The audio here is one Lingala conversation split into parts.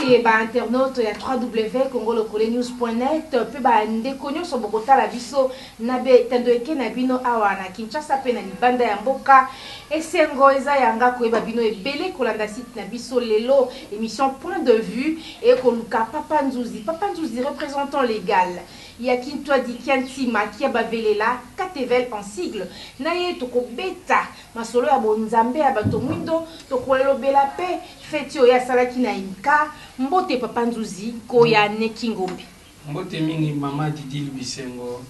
Mbote ba internautes ya www.congolokolenews.net mpe ba ndeko nyonso bokotala biso na betando eke na bino awa na Kinshasa mpe na libanda ya mboka. Esengo eza yanga koyeba bino ebele kolanda site na biso lelo émission Point de vue ekoluka Papa Nzuzi. Papa Nzuzi, représentant légal ya Kintwadi Kiantima Kiabavelela Katevel en sigle. Na ye tokobeta masolo ya bonzambe ya bato mwindo, tokolobela mpe feti oyo asalaki na Imka. Mbote Papa Nzuzi Koya Neki Ngombe. Mbote mingi mama Didile Bisengo.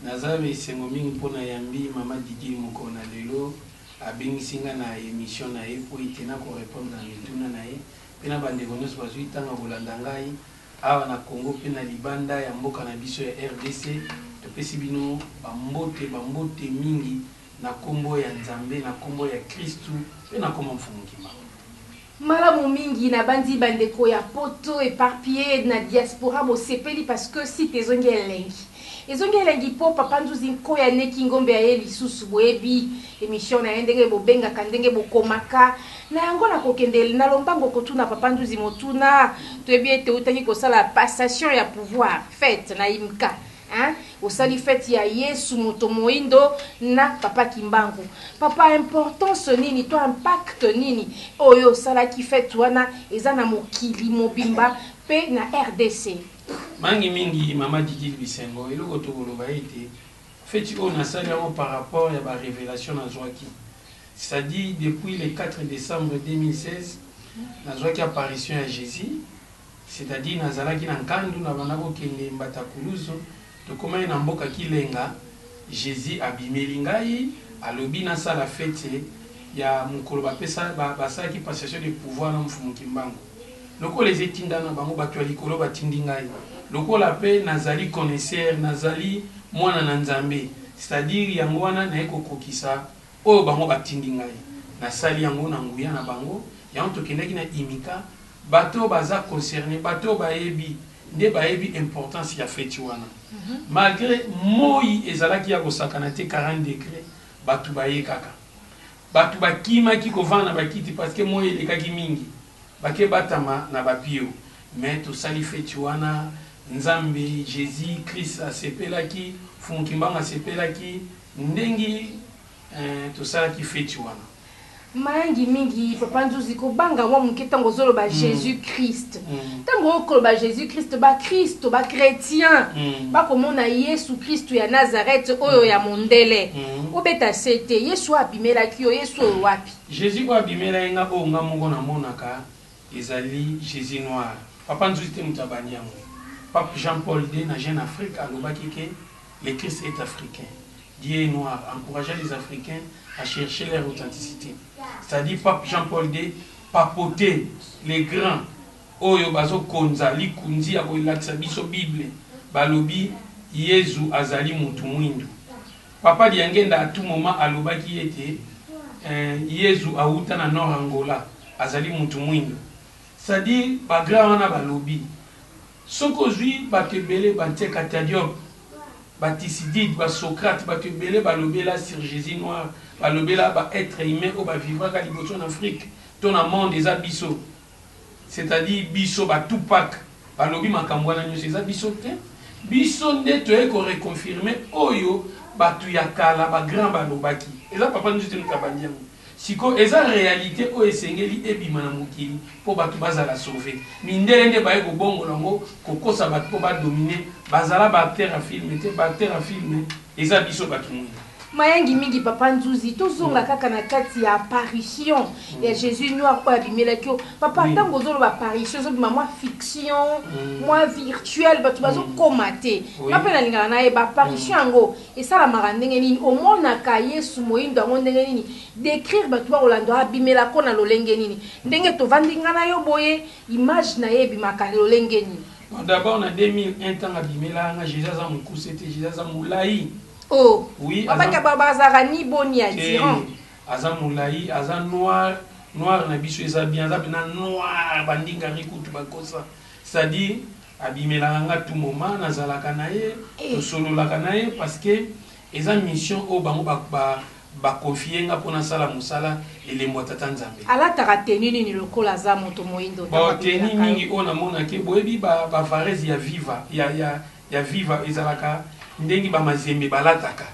Naza esengo mingi mpona yambi mama Didile mokolo na lelo abengisi nga na émission na ye po ete na korépondre na mituna na ye mpe na bandeko nyonso bazwi ntango kolanda ngai awa na Congo mpe na libanda ya mboka na biso ya RDC. Topesi bino bambote, bambote mingi na nkombo ya Nzambe, na nkombo ya Kristu mpe na nkombo Mfumu Kimbangu. Malamu mingi na bandi bandeko ya poto éparpillé na diaspora bosepeli parce que site ezongi elengi. Ezongi elengi mpo Papa Nzuzi Nkoya Neki Ngombe aye lisusu. Boyebi émission na ye ndenge bobengaka, ndenge bokomaka na yango. Nakokende na lombango kotuna Papa Nzuzi motuna. Toyebi ete outaki kosala passation ya pouvoir, fête na Imka, hein? Osali fête ya Yesu moto moindo na Papa Kimbangu. Papa, importance nini to impact nini oyo osalaki fête wana eza na mokili mobimba mpe na RDC? Mangi mingi mama Didile Bisengo. Eloko tokoloba ete feti oyo nasali yango par rapport ya barévélation nazwaki, c'est-à-dire depuis le 4 décembre 2016 nazwaki apparition ya Jésus, c'est-à-dire nazalaki na Nkandu, na banda kokende Mbata Kuluzu, tokomaki na mboka Kilenga, Jésus abimeli ngai, alobi nasala fete ya mokolo bapesa basalaki passation de pouvoir na Mfumu Kimbangu. Lokola eza etinda na bango, bato ya likolo batindi ngai, lokola mpe nazali connaisseur, nazali mwana na Nzambe, c'est-à-dire yango wana naye kokokisa oyo bango batindi ngai. Nasali yango na nguya na bango. Yango tokendaki na Imika. Bato oyo baza concerné, bato oyo bayebi nde bayebi importance ya feti wana. Malgré moi ezalaki ya kosakana te, 40 degré, bato baye kaka. Bato bakimaki kovanda na bakiti parce que moi elekaki mingi, bake batama na bapio. Mais tosali feti wana, Nzambe Jésus Christ asepelaki, Mfumu Kimbangu asepelaki ndenge tosalaki feti wana. Mayangi mingi Papa Nzuzi, kobanga mwa moke ntango ozoloba Jésus Christ. Ntango okoloba Jésus Christ, bakristo, bachrétien bakomona Yesu Kristu ya Nazareth oyo ya mondele. Obeta se te, Yesu oyo abimelaki yo, Yesu oyo wapi? Jésus oyo abimela ye nga, oyo nga moko namonaka, ezali Jésus noir. Papa Nzuzi te moto abandi yango. Pape Jean Paul II na Jeune Afrique alobaki ke le Christ est africain, Dieu est noir, encourageant les Africains à chercher leur authenticité. C'est-à-dire pape Jean Paul II, papauté, les grands oyo bazokonza likunzi ya kolakisa biso Bible, balobi Yezu azali mutu mwindu. Papa Diangenda à tout moment alobaki ete Yezu awuta na nord Angola, azali mutu mwindu. C'est-à-dire bagrand wana balobi, soki ozwi bato ebele, Banteka Diop, Bathucydide, Basocrate, bato ebele balobela sur Jésus noir, balobela baêtre humain oyo bavivraka liboso na Afrique to na monde, eza biso, c'est-à-dire biso batupac balobi makambo wana nyonso, eza biso te. Biso nde toyei koreconfirmer oyo bato ya kala, bagrand balobaki. Eza Papa Nzuzi te moto abandi yango. Sikoyo eza réalité oyo esengeli ebima na mokili mpo bato bazala sauve. Mindele nde baye kobongola yango, kokosa bato mpo badomine. Bazala baacteur ya film te, baacteur ya film eza biso bato mwindu. Mayangi mingi Papa Nzuzi, tozonga kaka na kati ya apparition ya Jésus noir oyo abimelaki yo, papa. Ntango ozoloba apparition, ezobima mwa fiction, mwa virtuel, bato bazokoma te. Nga mpe nalingaka nayeba apparition yango esalamaka ndenge nini, omonaka Yesu moyindo yango ndenge nini? Décrire bato bakolanda, abimelako na lolenge nini? Ndenge tovandi nga na yo boye, image na ye ebimaka lolenge nini? Bon, d'abord na 2001 ntango abimelaka nga, Jésus aza mokuse te, Jésus aza molai. Oh. Oui. Babaka bazalaka ni boni ya diran. Aza molai, aza noir, noir na biso eza bien, aza mpena noir, bandingari kutu bakosa. C'est-à-dire abimelaka nga tout moment, nazalaka na ye, tosololaka na ye parce que eza mission oyo bango Ba confier nga po nasala mosala elembo ya tata Nzambe. Alataka tenue nini lokola aza moto moyindo tango Ba tenue abimelaka yo? mingi oyo namona ke boyebi ba ba varese ya viva ya ya ya viva ezalaka ndenge ba mazembe balataka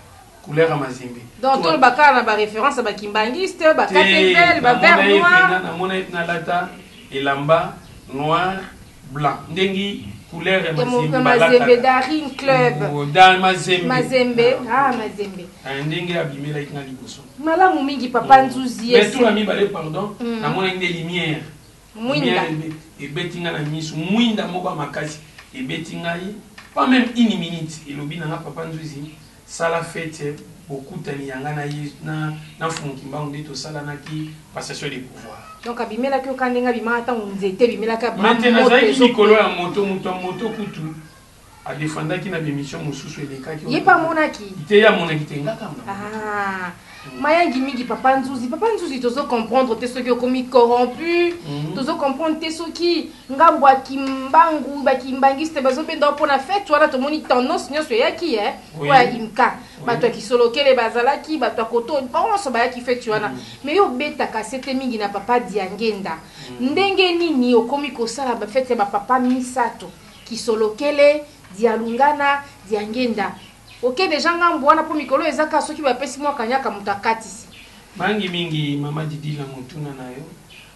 couleur ya mazembe. Donc toloba kaka na ba reference ya ba kimbanguiste, ba Te KTVL, ba namona vert ye noir. pena namona ye pena alata elamba noir blanc ndenge couleur ya mazembe mazembe daring club da mazembe mazembe ah mazembe ah, ndenge abimelaki nga liboso malamu mingi papa mm. nzuzi mais tour ya mibale pardon mm. namonaki nde lumière mwinda ebeti nga na misu mwinda moko ya makasi ebeti ngai pas même une minute elobi na nga papa nzuzi Sala fete bokutani ya nga na ye na na Mfumu Kimbangu nde tosalanaki passation de pouvoir. Donc abimelaki yo kaka ndenge abimaka tango nzete ebimelaki Abraham Mais te moto nazalaki ezo likolo ya moto, moto ya moto kutu a defendaki na b'emission mosusu elekaki Ye pe amonaki? Te ye amonaki te nga kaka namonaki. Ah mayangi mingi papa Nzuzi, papa Nzuzi tozo comprendre te soki okomi corrompu, tozo comprendre te soki Ngambo ya kimbangu ba kimbanguiste bazo benda yo pona fete wana tomoni tendance nionso eyaki eh oyo ya imka bato ya kisolokele bazalaki bato ya koto bango nionso bayaki fete wana mais yo obetaka sete mingi na papa Diangenda ndenge nini okomi kosala ba fete ya ba papa misato kisolokele Dialungana Diangenda oke dejà ngambo wana po mikolo oyo eza kaka soki bapesi mwa kanyaka moto akatisi. Mangi mingi mama Didi na motuna na yo.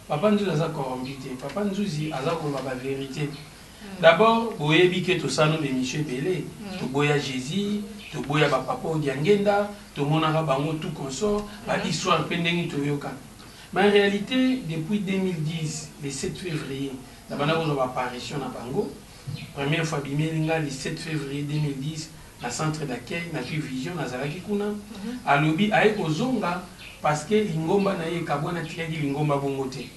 Papa nzuzi aza corrompu te papa nzuzi aza koloba ba verite d'abord boyebi ke tosala no ba emission ebele toboya Jesus toboya ba papa oyo diangenda tomonaka bango tout consort ba histoire pe ndenge toyoka mais en realite depuis 2010 le 7 fevrier na banda kozwa ba apparition na bango première fois abimeli nga le 7 fevrier 2010 na centre d'accueil nazwi vision nazalaki kuna alobi aye kozonga parce que lingomba na ye ekabwana atikaki lingomba bongo te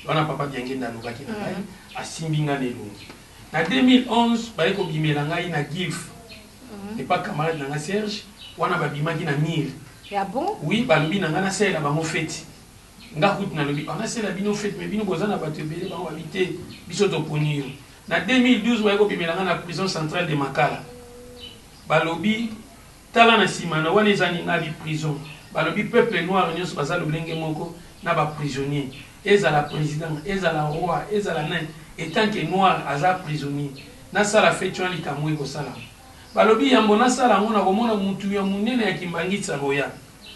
wana papa Diangenda alobaki na ngai asimbi ngai na elongi na 2011 baye kobimela ngai na Gilf epa camarade na ngai Serge wana babimaki na mire Ya bon? Oui balobi na ngai nasalela bango feti nga kutu nalobi oh, nasalela bino feti mais bino boza na bato ebele bango babi te biso toponi yo Na 2012 baye kobimela nga na prison centrale de Makala balobi tala na sima na wana eza nini ngabi prison balobi peuple noir nionso baza lolenge moko na ba prisonnier ezala president ezala roi ezala nani etant que noir aza prisonnier nasala feti wana likambo ekosalama balobi yambo nasala yango nakomona mutu ya munene ya kimbangitsa akoya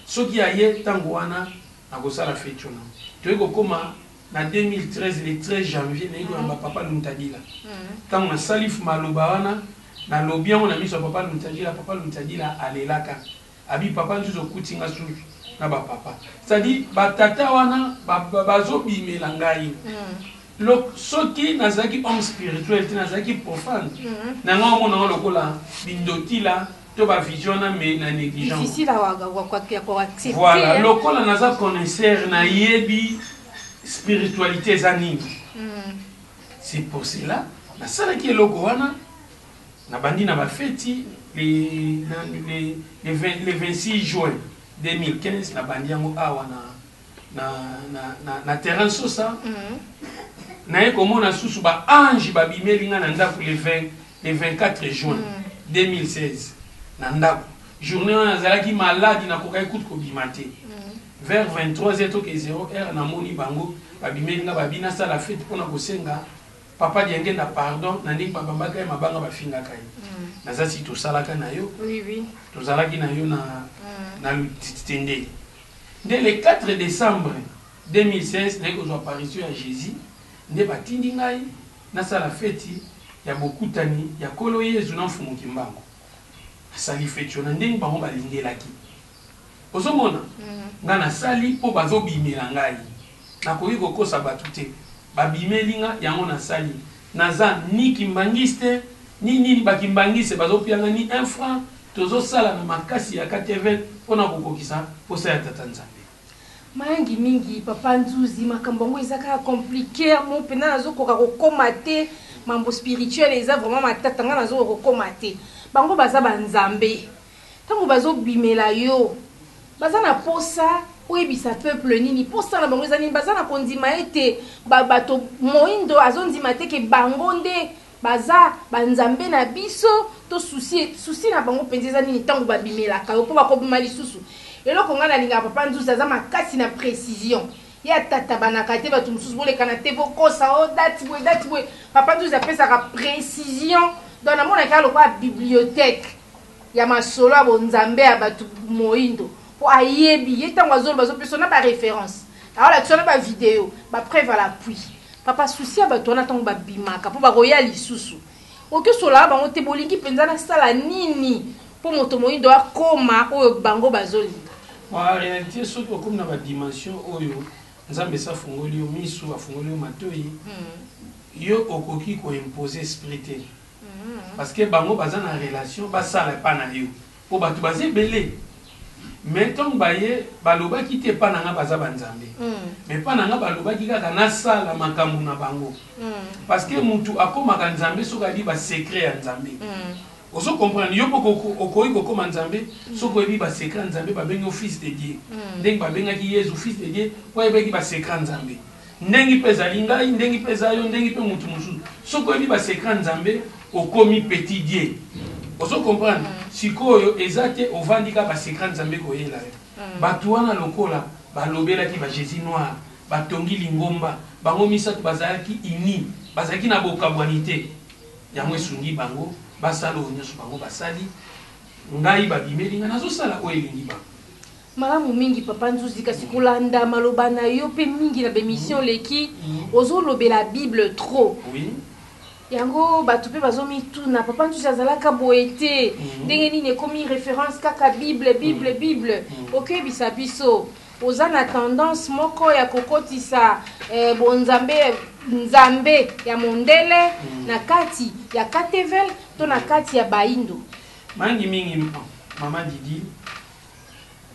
soki aye tango wana nakosala feti wana toye kokoma Na 2013 le 13 janvier naye koyamba papa Luntadila. Tango nasali maloba wana nalobi yango na miso ya papa Luntadila, papa Luntadila alelaka. Abi papa Nzuzi okuti nga susu na ba papa. C'est à dire ba tata wana bazo bimela ngai. Soki nazalaki homme spirituel te nazalaki profane na ngai omona ngo lokola bindotila to ba vision wana mais na negligent. Difficile ya ko accepter. Voilà, lokola naza connaisseur nayebi spiritualité eza nini. C'est pour cela nasalaki eloko wana nabandi na bafeti le, na, le, le, 20, le 26 juin 2015 nabandi yango awa na, na, na, na, na terrain sosa mm -hmm. naye komona susu ba ange babimeli nga na ndako le, 20, le 24 juin mm. 2016 na ndako journée wana nazalaki maladi nakokaki kutu kobima te mm. vers 23 heures toke 0 heure namoni bango babimeli nga babi nasala fete mpona kosenga papa Diangenda pardon na ndenge babambaka ye mabanga bafingaka ye mm. naza si tosalaka na yo oui, oui. tozalaki na yo na, mm. na lutitende Nde le 4 decembre 2016 naye kozwa apparition ya Jesus nde batindi ngai nasala feti ya bokutani ya Nkolo Yezu na Mfumu Kimbangu. Nasali feti wana ndenge bango balingelaki. Ozomona? Nga nasali mpo bazobimela ngai. Nakoki kokosa batu te. Babimeli nga yango nasali. Naza ni kimbanguiste ni nini ba kimbanguiste bazopia nga ni un franc Tozo sala na makasi ya KTV pona kokokisa posa ya Tata Nzambe. Mayangi mingi papa Nzuzi makambo yango eza kaka compliquer mo pena nazo koka kokoma te mambo spirituel eza vraiment matata nga nazo koka kokoma te bango baza ba nzambe tango bazo bimela yo baza na posa oyebisa peuple nini posa na bango eza nini baza na kondima ete ba bato moindo azondima te ke bango nde Baza ba nzambe na biso to souci souci na bango penza eza nini tango ba bimelaka yo po bako bima lisusu? Eloko ngai nalingaka papa Nzuzi aza makasi na precision. Ye atatabanaka te bato mosusu boleka na te bokosa o oh, date boye date boye. Papa Nzuzi apesaka precision. Donc namonaka kaka lokola bibliothèque ya masolo ya bonzambe ya bato moindo. Po ayebi ye ntango azoloba azopesa na ba référence. Aolakisa na ba video, ba preuve à l'appui. Papa souci ya bato wana ntango babimaka mpo bakoya lisusu. Okoki osolola bango te bolingi mpenza nasala nini mpo moto moindo akoma oyo bango bazolinga. Bon, en réalité soki okomi na badimension oyo Nzambe esi afungoli yo misu, afungoli yo matoyi, yo okoki koimpose esprit te. Parce que bango baza na relation basala epa na yo. Po bato baza ebele. Mais ntango baye balobaki te epa na nga baza banzambe. Mais epa na nga balobaki kaka nasala makambo na bango. Parce que mutu akomaka nzambe soki ayebi ba secret ya nzambe. Ozo comprendre yo moko okoki kokoma nzambe soki oyebi ba secret ya nzambe babengi yo fils de Dieu. Ndenge babengaki Yezu fils de Dieu po ayebaki ba secret ya nzambe. Ndenge mpe ezali ngai, ndenge mpe eza yo, ndenge mpe mutu mosusu. Soki oyebi ba secret ya nzambe okomi petit Dieu. Ozo comprendre? Sikoyo eza te ovandi kaka ba secret ya nzambe ekoyela yo. Batu wana lokola balobelaki ba Jesus noir, batongi lingomba, bango misatu bazalaki unis, bazalaki na bokabwani te. Yango esungi bango basala oyo nionso bango basali. Ngai babimeli ngai nazosala oyo elingi bango. Malamu mingi papa Nzuzi kasi kolanda maloba na yo pe mingi na ba emission oleki ozo lobela bible trop. Oui. Yango batu pe bazo mituna papa Nzuzi azalaka boye te ndenge nini ekomi reference kaka bible bible bible okoyebisa biso oza na tendance moko ya kokotisa eh, bonzambe nzambe ya mondele na kati ya KTVL to na kati ya baindo. Mangi mingi mama Didi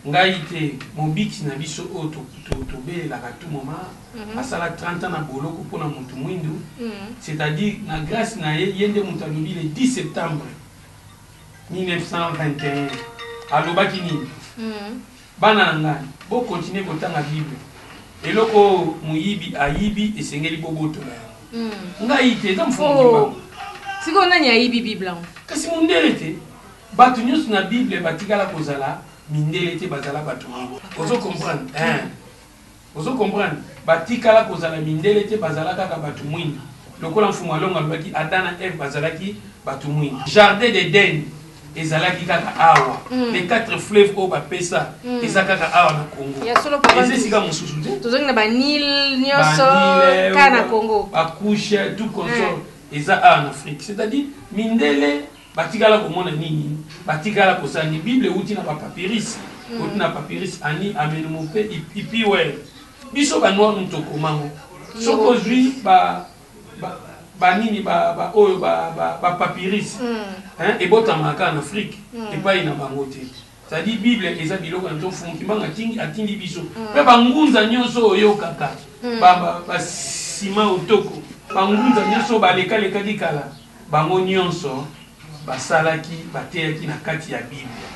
ngai te mobikisi na biso oyo tobelelaka tout moment asala 30 ans na boloko mpo na mutu mwindu c'est-à-dire na grâce na ye ye nde mutu alobi le 10 septembre 1921 alobaki nini Bana na ngai, bo continuer kotanga Bible. Eloko oyo moyibi ayibi esengeli bobotola yango. Ngai te, eza Mfumu Kimbangu. Sikoyo nani ayibi Bible yango? Kasi mundele te. Batu nionso na Bible batikala kozala mindele te, bazala batu mwindu. Ozo comprendre? Eeh. Ozo comprendre? Batikala kozala mindele te, bazala kaka batu mwindu. Lokola Mfumu Alongo alobaki Adam na Eve bazalaki batu mwindu. Jardin d'Eden ezalaki kaka awa. Les 4 fleuves oyo bapesa eza kaka awa na Congo. Ya solo papa Eza esika mosusu te. Tozongi na ba Nil nyonso kaka na Congo. Ba couche tout consort eza awa na Afrique. C'est-à-dire mindele Batikala komona nini? Batikala kosala nini? Bible ewuti na ba papyrus, ewuti na papyrus Ani, Amenemope, Ipiwer. Biso ba noir nous tokoma ngo. Soki ozwi ba ba ba nini ba ba oyo ba ba ba papyrus, hein, ebotamaka kaka na Afrique, epayi na bango te. C'est à dire bible eza biloko na biso mfumu kimbangu atindi atindi biso pe ba ngunza nionso oyokaka ba ba ba sima otoko ba ngunza nionso baleka lekaki kala bango nionso basalaki bateyaki na kati ya bible.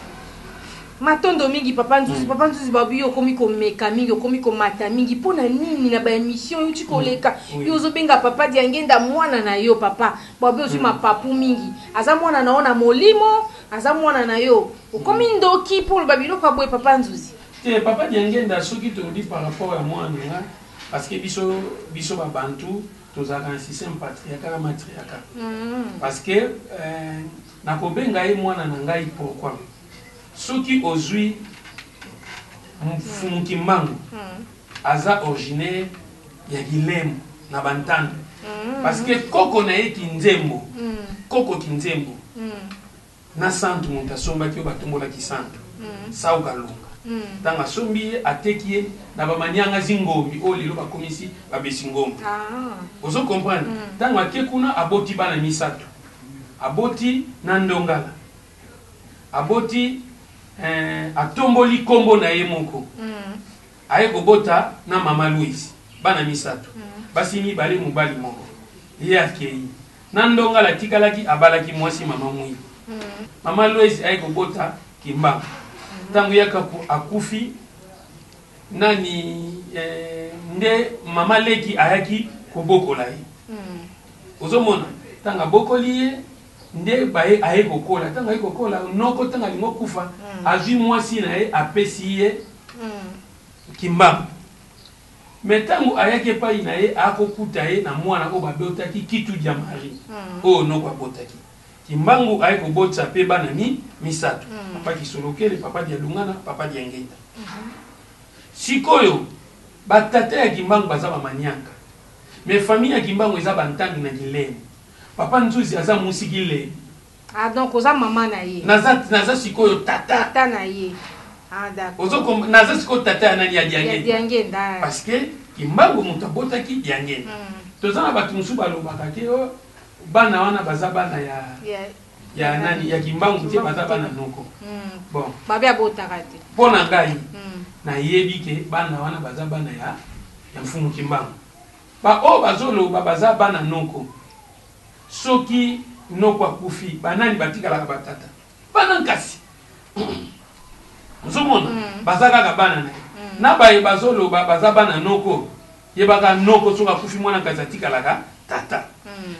Matondo mingi papa Nzuzi, papa Nzuzi babi yo okomi komeka mingi okomi komata mingi pona nini na ba emission euti koleka yo ozobenga papa Diangenda mwana na yo papa babi ozwi mapapu mingi aza mwana na yo na molimo Aza mwana na yo. Okomi ndoki po oloba biloko ya boye papa Nzuzi. Te papa Diangenda soki tolobi par rapport ya mwana na nga parce que biso biso ba bantu tozalaka na système patriarcat na matriarcat parce que euh, nakobenga ye mwana na ngai pourquoi soki ozui Mfumu Kimbangu aza originaire ya Kilemo na Bantando parce que koko na ye Kinzembo koko Kinzembo na santu moto asombaki oyo batombolaki santu Sau Kalunga ntango asombi ye ateki ye na bamanianga zingombi oyo lelo bakomisi babesi ngombi ozo comprendre ntango ake kuna aboti bana misato aboti na ndongala aboti eh, atomboli kombo na ye moko Aye kobota na mama Louise bana misatu, basi mibale mobali moko. Ye akeyi. Na Ndongala atikalaki abalaki mwasi mama Mwilu. Mama Louise aye kobota Kimbangu. Tango ye akufi nani eh, nde mama leki ayaki kobokola ye. Ozomona tango abokoli ye. Nde baye aye kokola, ntango aye kokola, noko ntango alingi okufa, azwi mwasi na ye apesi ye Kimbangu. Mais ntango ayaki epai na ye, akokuta ye na mwana oyo babotaki Kitu dia Marie, oyo noko abotaki. Kimbangu aye kobotisa pe bana mi misatu, papa Kisolokele, papa Dialungana, papa Diangenda. Sikoyo ba tata ya Kimbangu baza ba manianka, mais famille ya Kimbangu eza ba Ntandu na Kileni. Papa Nzuzi aza musi Kileni. Ah donc oza maman na ye. Naza naza sikoyo tata. Tata na ye. Ah d'accord. Ozo kom naza sikoyo tata ya nani ya Diangenda. Ya Diangenda. Parce que Kimbangu mutu abotaki Diangenda. Toza na batu mosusu balobaka ke oh bana wana baza bana ya ya nani ya Kimbangu te baza bana noko. Bon. Babe abotaka te. Mpo na ngai nayebi ke bana wana baza bana ya ya Mfumu Kimbangu. Ba oyo bazoloba baza bana noko. Soki noko akufi ba nani batikalaka ba tata? Bana nkasi. Ozomona? Baza kaka bana na ye. Na baye bazoloba baza bana noko, yebaka noko soki akufi mwana nkasi atikalaka tata.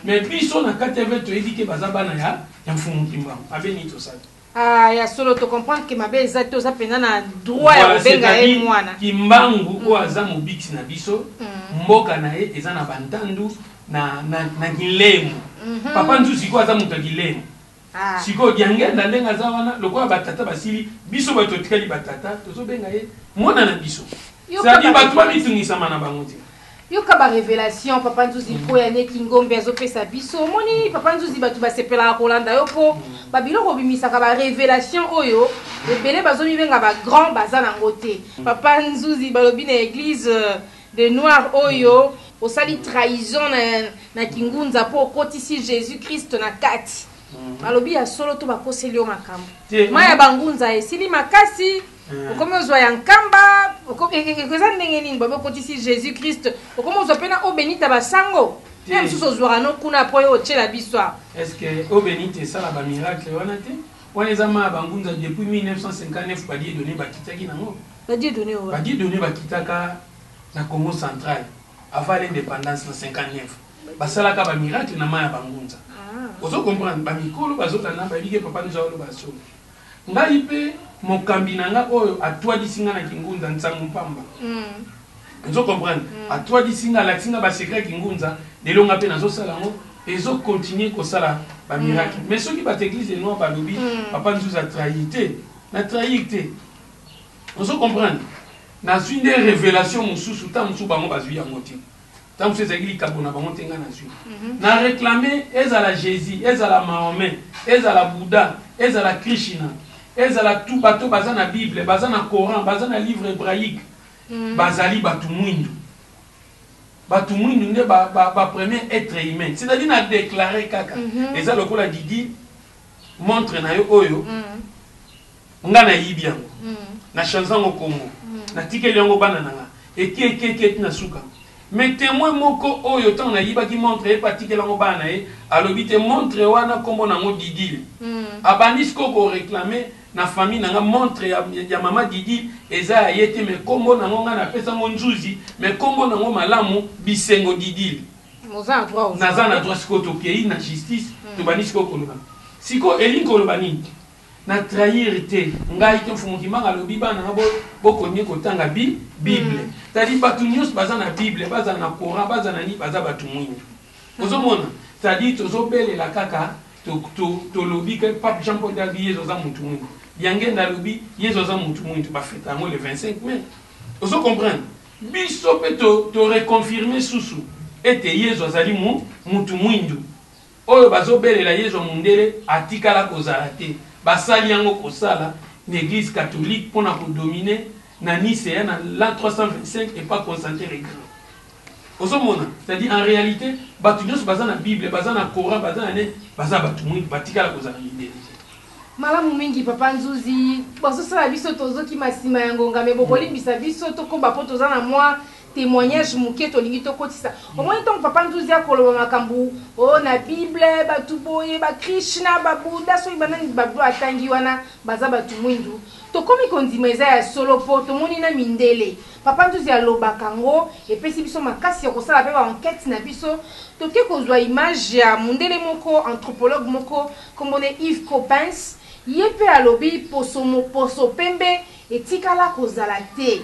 Mais biso na KTV toyebi ke baza bana ya ya Mfumu Kimbangu. Mabe nini tosali? Ah ya solo to comprendre que mabe eza te oza penza na droit ya Voilà, kobenga ye c'est-à-dire mwana. Kimbangu oyo aza mobikisi na biso, mboka na ye eza na Bantandu na, na, na Kilemo. Papa Nzuzi sikoyo aza moto ya Kilemo. Ah. Sikoyo Diangenda ndenge aza wana, lokola batata basili, biso bato totikali batata, tozobenga ye mwana na biso. Yoka C'est-à-dire ba bato bamitungisama na bango te. Yoka ba revelation papa Nzuzi Nkoya ne Kingombe azopesa biso. Omoni papa Nzuzi bato basepelaka kolanda yo po ba biloko obimisaka ba revelation oyo ebele bazomibenga ba grand baza nango te. Papa Nzuzi balobi na eglise de noir oyo osali trahison na, na Kingunza po okotisi Jesus Christ na kati. Balobi ya solo to bakoseli yo makambo. Mayi ya bangunza esili makasi. Okomi ozwa ya nkamba, eza ndenge nini babe okotisi Jesus Christ, okomi ozwa pe na eau benite ya basango. Te mosusu ozwaka no kuna po yo otiela biso awa. Est ce que eau benite esala ba miracle wana te? Wana eza mayi ya bangunza depuis 1959 ba Dieudonne bakitaki nango. Ba Dieudonne oyo wapi? Ba Dieudonne bakitaka na Congo central avant l'independance na 59. Basalaka ba miracle na mayi ya bangunza. Ozo comprendre? Ba mikolo bazolanda bayebi ke papa Nzau aloba solo. Ngai pe mokambi na nga oyo atwadisi nga na kingunza nsangu mpamba. Ozo comprendre? Atwadisi nga, alakisi nga ba secret ya kingunza, lelo nga pe nazo sala yango, ezo continuer kosala ba miracle. Mais soki bato ya eglise de noir balobi papa Nzuzi a trahir te, na trahir te. Ozo comprendre? Nazwi nde revelation mosusu, tango mosusu bango bazwi yango te. Tango mosusu ezalaki likabo na bango te nga nazwi. Na reclamer ezala Jesus, ezala Mahomet, ezala Bouddha, ezala Krishna, ezala tout bato baza na bible, baza na Coran, baza na livre hebraique, bazali bato mwindu. Bato mwindu nde ba, ba, ba premier etre humain. C'est-à-dire na declarer kaka. Eza lokola Didi montre na yo oyo nga nayibi yango. Na changer yango kombo. Natikeli yango bana na nga. Eke eke eke ti na suka. Mais temoin moko oyo tango nayibaki montre ye pe atikela yango bana na ye, alobi te montre wana kombo na yango Didile. Abandi sikoyo ko reclamer na famille na nga montre ya, ya mama Didile eza ya ye te mais kombo na yango nga napesa yango Nzuzi mais kombo na yango malamu Bisengo Didile. Oza na droit ozwa. Naza na droit sikoyo tokeyi na justice tobandi sikoyo koloba. Sikoyo elingi koloba nini? Na trahir te ngai te mfumu kimbangu alobi bana na bo bo continuer kotanga bi bible c'est à dire batu nionso baza na bible bazala na coran bazala na nini baza batu mwindu ozo mona c'est à dire tozo belela kaka to to tolobi ke pape Jean Paul alobi yezu aza mutu mwindu Diangenda alobi yezu aza mutu mwindu ba feta yango le 25 mai ozo comprendre biso pe to to reconfirmer susu ete yezu azali mu mutu mwindu Oyo bazo belela yezu ya mundele atikala kozala te basali yango kosala na eglise catholique pona ko domine na nicea na l'an 325 epa Constantin le grand ozo mona c'est à dire en realite batu nionso baza na bible baza na coran baza na nini baza batu mwindu batikala kozala mindele te. Malamu mingi papa Nzuzi, bazosala biso tozokima sima ya ngonga mais bokolimbisa biso tokoba po toza na mwa Temoignage muke tolingi tokotisa. Omoni ntango papa Nzuzi akoloba makambo oh na bible batu boye ba Krishna ba Buddha soki banani bato atangi wana baza batu mwindu. Tokomi kondima eza ya solo po tomoni na mindele. Papa Nzuzi alobaka yango, epesi biso makasi ya kosala pe ba enquetes na biso. Toke kozwa image ya mundele moko, anthropologue moko, kombo ne Yves Coppens, ye pe alobi poso poso pembe etikala kozala te.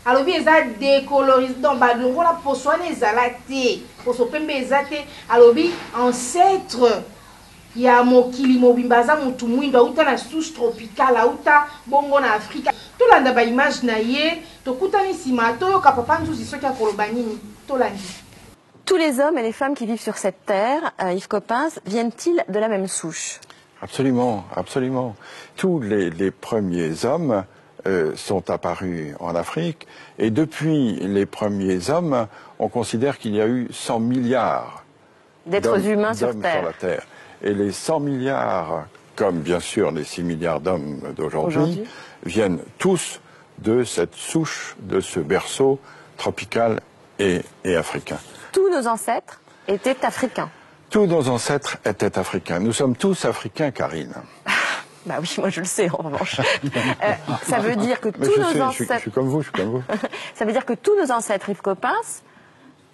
Alobi eza decolorise donc ba longola poso wana ezala te, poso pembe eza te, alobi ancetre ya mokili mobimba aza mutu muindu awuta na souche tropicale awuta bongo na Afrika. Tolanda ba images na ye, tokutani sima toyoka papa Nzuzi soki akoloba nini, tolandi. Tous les hommes et les femmes qui vivent sur cette terre, Yves Coppens, viennent-ils de la même souche? Absolument, absolument. Tous les, les premiers hommes sont apparus en Afrique et depuis les premiers hommes, on considère qu'il y a eu 100 milliards d'êtres humains sur d'hommes Terre. sur la Terre. Et les 100 milliards, comme bien sûr les 6 milliards d'hommes d'aujourd'hui, Aujourd'hui. viennent tous de cette souche, de ce berceau tropical et, et africain. Tous nos ancêtres étaient africains. Tous nos ancêtres étaient africains. Nous sommes tous africains, Karine. Bah oui, moi je le sais en revanche. Ça veut dire que Mais tous je nos sais, je suis, je ancêtres suis comme vous, je suis comme vous. Ça veut dire que tous nos ancêtres, Yves Coppens,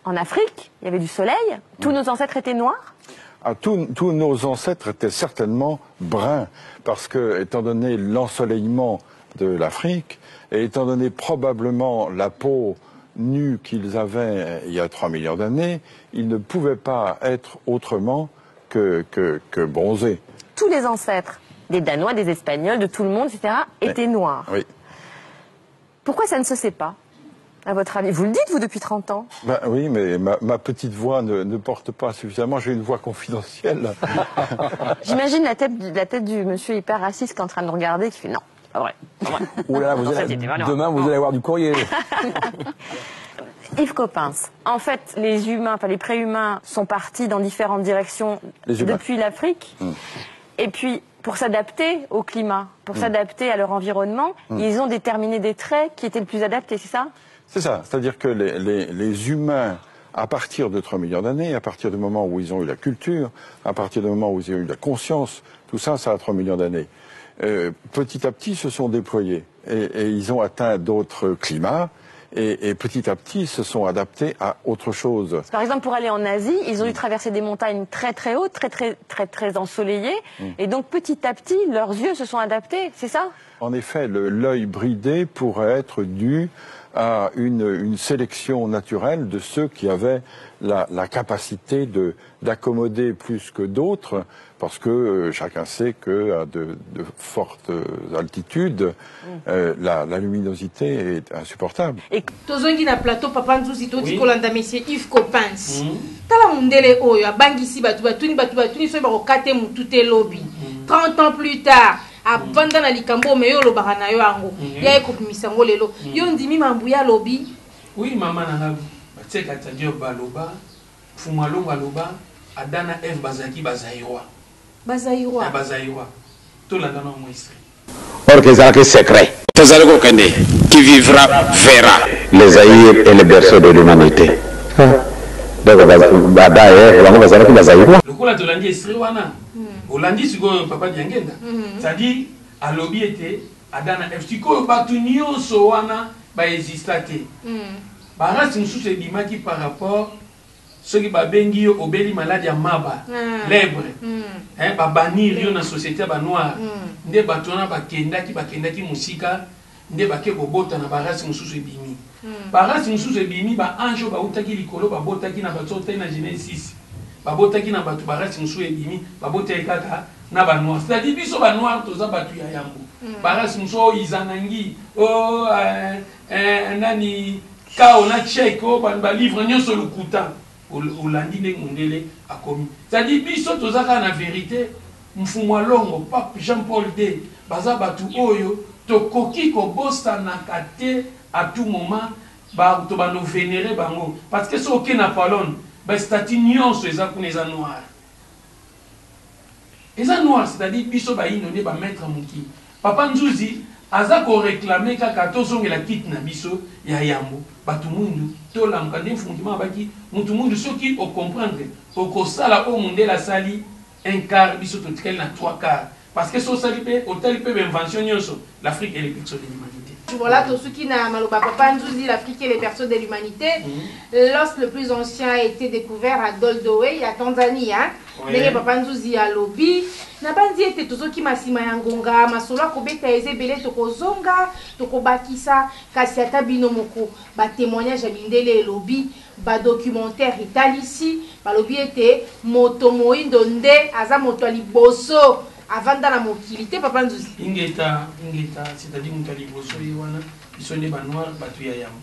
en Afrique, il y avait du soleil, tous nos ancêtres étaient noirs? Ah, tous nos ancêtres étaient certainement bruns, parce que, étant donné l'ensoleillement de l'Afrique, et étant donné probablement la peau nue qu'ils avaient il y a 3 millions d'années, ils ne pouvaient pas être autrement que bronzés. Tous les ancêtres, des Danois, des Espagnols, de tout le monde, et cetera, étaient noirs. Pourquoi ça ne se sait pas, à votre avis? Vous le dites, vous, depuis 30 ans. Ben oui, mais ma petite voix ne porte pas suffisamment. J'ai une voix confidentielle. J'imagine la tête du monsieur hyper raciste qui est en train de nous regarder, qui fait non, pas vrai, pas vrai. Ouh là là, En fait, il était pas noir. demain, vous allez avoir du courrier. Yves Coppens, en fait, les humains, enfin les préhumains sont partis dans différentes directions Les humains. depuis l'Afrique. Et puis, pour s'adapter au climat, pour s'adapter à leur environnement, ils ont déterminé des traits qui étaient le plus adaptés, c'est ça ? C'est ça, c'est-à-dire que les humains, à partir de 3 millions d'années, à partir du moment où ils ont eu la culture, à partir du moment où ils ont eu la conscience, tout ça, ça a 3 millions d'années. Petit à petit, se sont déployés et ils ont atteint d'autres climats. Et petit à petit, se sont adaptés à autre chose. Par exemple, pour aller en Asie, ils ont dû traverser des montagnes très, très hautes, très, très, très, très ensoleillées. Et donc, petit à petit, leurs yeux se sont adaptés, c'est ça ? En effet, l'œil bridé pourrait être dû à une sélection naturelle de ceux qui avaient la capacité d'accommoder plus que d'autres, parce que chacun sait qu'à de fortes altitudes, la luminosité est insupportable. Et tozongi na plateau, Papa Nzuzi, toti kolanda monsieur Yves Coppens. Tala mundele oyo, abangisi batu, batuni, batu, batuni, soki bakokate mutu te lobi. 30 ans plus tard, avanda na likambo, mais yo olobaka na yo yango. Ya ye kobimisa yango lelo. Yo ndimi mambu ya lobi. Oui, mama na nga, batieka c'est-à-dire baloba, Mfumu Alongo aloba, Adam na Ève bazalaki bazaïrois. Bazaïrois. Ya bazaïrois. Tolanda na mwa extrait. Or que ezalaki secret. Tozali kokende, qui vivra verra. Le Zaïre est le berceau de l'humanité. Donc, Adam et Ève, bango bazalaki bazaïrois. Lokola tolandi extrait wana, olandi sikoyo papa Diangenda. C'est-à-dire, alobi ete Adam na Ève, sikoyo bato nyonso wana ba exista te. Ba race mosusu ebimaki par rapport soki babengi yo obeli maladi ya maba, lèpre. Hein, ba bannir yo na société ya ba noir. Nde bato wana bakendaki mosika, nde bake kobota na ba race mosusu ebimi. Ba race mosusu ebimi, ba ange oyo bautaki likolo, babotaki na bato oyo na Genèse 6. Babotaki na bato, ba race mosusu ebimi, babotaki kaka na ba noir. C'est-à-dire biso ba noir toza bato ya yambo. Ba race mosusu oyo Izanangi, oyo nani, Kao na Tchèque, oyo ba livre nyonso lokuta. Olandi ndenge mondele akomi. C'est-à-dire biso toza kaka na vérité, Mfumu Alongo, Pape Jean-Paul deux, baza bato oyo tokoki kobosanaka te à tout moment, bato bando vénérer bango. Parce que soki oke na Pologne, ba statue nyonso eza kuna eza noir. Eza noir, c'est-à-dire biso ba indo nde ba maître mokili. Papa Nzuzi aza ko réclamer kaka tozongela kit na biso ya yambo, bato mwindu tolamuka nde Mfumu Kimbangu abaki mutu mwindu soki o comprendre okosala oyo mondele asali un quart, biso totikali na 3 quarts. Parce que so osali pe, otali pe ba invention nyonso, l'Afrique est le berceau de l'humanité. Voilà, tosuki na maloba papa Nzuzi, l'Afrique est le berceau de l'humanité. L'os le plus ancien a été découvert à Doldoway, à Tanzanie, hein. Ndenge papa Nzuzi alobi, nabanzi ete tozokima nsima ya ngonga, masolo akobeta eza ebele, tokozonga, tokobakisa, kasi ata bino moko, ba témoignage ya mindele elobi, ba documentaire etalisi, balobi ete moto moindo nde aza moto ya liboso avanda na mokili te, papa Nzuzi. Ingeta, ingeta, c'est-à-dire moto ya liboso ye wana, biso nde ba noir, bato ya yambo.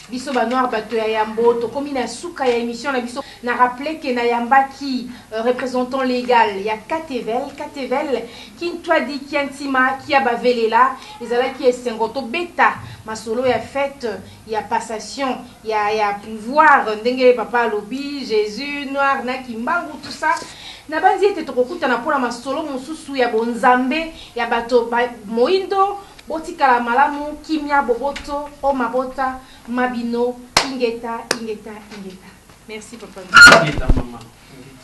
Biso ba noir, bato ya yambo. Tokomi na suka ya émission na biso. Na rappeler ke nayambaki représentant légal ya Katevel, Katevel Kintwadi Kiantima Kia Bavelela. Ezalaki esengo tobeta masolo ya fête ya passation ya pouvoir, ndenge papa alobi, Jésus noir na Kimbangu, tout ça. Nabanzi ete tokokutana mpona masolo mosusu ya bonzambe ya bato ba moindo. Botikala malamu, kimia, boboto o mabota mabino. Ingeta, ingeta, ingeta. Merci, papa. Ingeta, mama, ingeta.